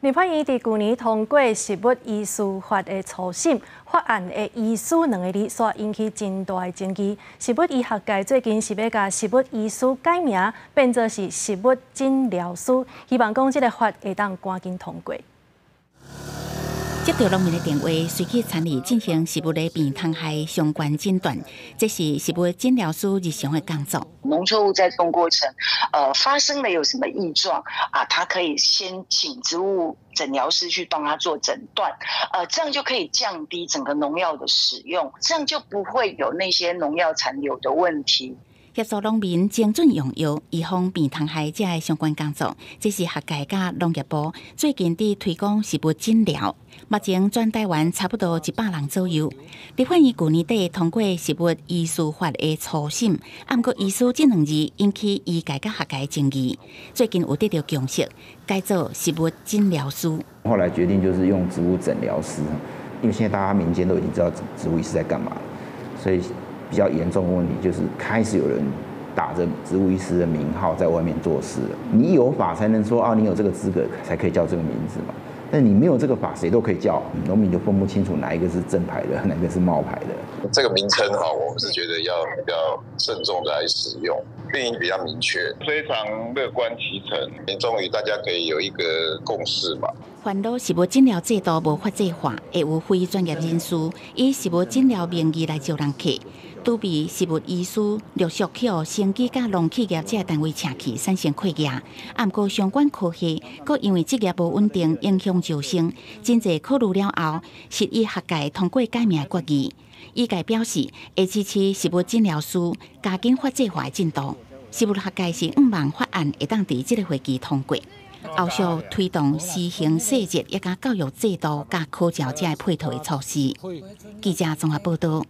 立法院佇舊年通過植物醫師法的初審，法案的醫師兩个字，煞引起真大的爭議。植物醫學界最近是欲共植物醫師改名，變做是植物診療師，希望講這个法會當趕緊通過。接到農民的電話，隨去參與進行植物的病蟲害相關診斷，這是植物診療師日常的工作。農作物在種過程，發生了有什麼異狀啊？他可以先請植物診療師去幫他做診斷，這樣就可以降低整個農藥的使用，這樣就不會有那些農藥殘留的問題。協助農民精準用藥，預防病蟲害這个相關工作，這是學界佮農業部最近佇推廣植物診療。目前全台灣差不多100人左右。立法院舊年底通過植物醫師法的初審，毋過醫師這兩字引起醫界佮學界爭議。最近有得到共識，改做植物診療師。後來決定就是用植物診療師，因為現在大家民間都已經知道植物醫師在幹嘛，所以比較嚴重的問題就是開始有人打着植物醫師的名號在外面做事了。你有法才能說啊，你有這個資格才可以叫這個名字嘛。但你沒有這個法，誰都可以叫，農民就分不清楚哪一個是正牌的，哪個是冒牌的。這個名稱哈，我們是覺得要比較慎重的來使用，並比較明確，非常樂觀其成。終於大家可以有一個共識嘛。煩惱植物診療制度無法制化，會有非專業人士以植物診療名義來招人客，拄被植物醫師陸續去予生技佮農企業這个單位請去，產生潰業。毋過相關科系，閣因為職業無穩定，影響招生，真濟考慮了後，實醫學界通過改名決議。醫界表示會支持植物診療師加緊法制化的進度。植物學界是向望法案會當佇這个會期通過。後續推動施行細則，以及教育制度佮考照這个配套的措施。記者綜合報道。